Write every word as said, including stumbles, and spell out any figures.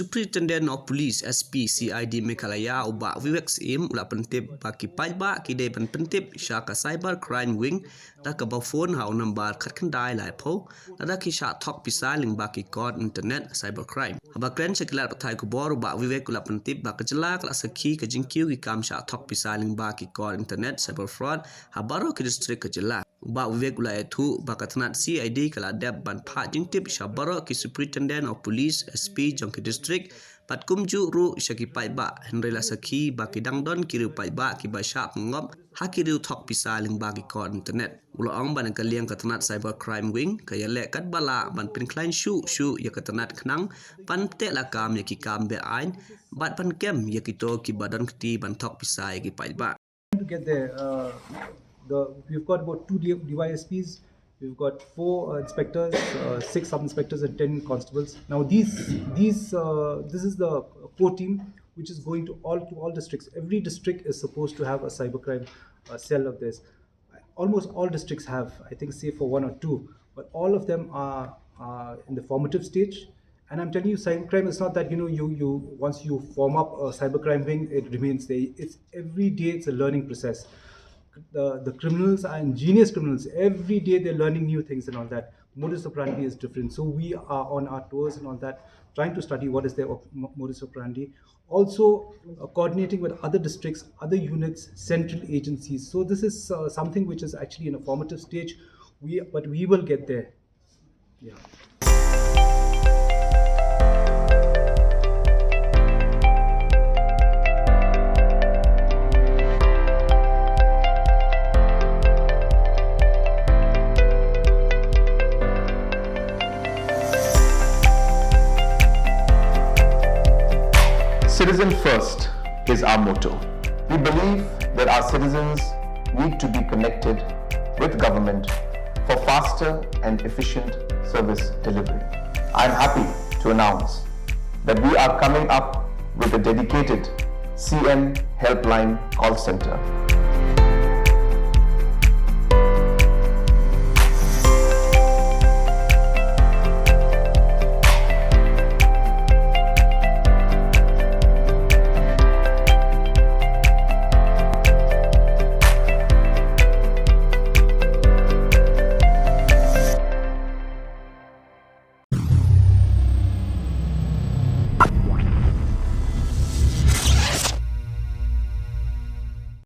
Superintendent of Police, S P, C I D Meghalaya, u Bah Vivek Syiem, u la pyntip ba ki paidbah ki dei ban pyntip sha ka Cyber Crime Wing da kaba phone ha u nombar khatkhyndai laiphew lada ki shah thok pisa lyngba ki kot internet cyber crime. Haba kren sha ki lad pathai khubor, u Bah Vivek u la pyntip ba ka jylla ka la sakhi ka jingkiew ki kam shah thok pisa lyngba ki kot internet cyber fraud ha baroh ki district ka jylla. U Bah Vivek u la ïathuh ba ka tnat C I D ka la dep ban phah jingtip sha baroh ki Superintendent of Police, S P, jong ki district, bad kumjuh ruh sha ki paidbah, hynrei la sakhi ba ki dang don ki riew paidbah kiba shah pynngop ha ki riew thok pisa lyngba ki kot internet. U la ong ba na ka liang ka tnat Cyber Crime Wing ka ïaleh katba lah ban pynkhlaiñ shuh shuh ïa ka tnat khnang ban teh lakam ïa ki kam be-aiñ bad ban kem ïa kito kiba don kti ban thok pisa ïa ki paidbah. To get there, uh, the we've got about two D- D Y S Ps, we've got four uh, inspectors, uh, six sub inspectors, and ten constables. Now these these uh, this is the core team which is going to all to all districts. Every district is supposed to have a cybercrime uh, cell of this. Almost all districts have, I think, save for one or two, but all of them are uh, in the formative stage. And I'm telling you, cybercrime is not that you know you you once you form up a cybercrime wing, it remains there. It's every day it's a learning process. The the criminals are ingenious criminals. Every day they're learning new things and all that. Modus operandi is different, so we are on our toes and all that, trying to study what is their op- mo- modus operandi. Also, uh, coordinating with other districts, other units, central agencies. So this is uh, something which is actually in a formative stage. We but we will get there. Yeah. Citizen first is our motto. We believe that our citizens need to be connected with government for faster and efficient service delivery. I am happy to announce that we are coming up with a dedicated C M Helpline call center.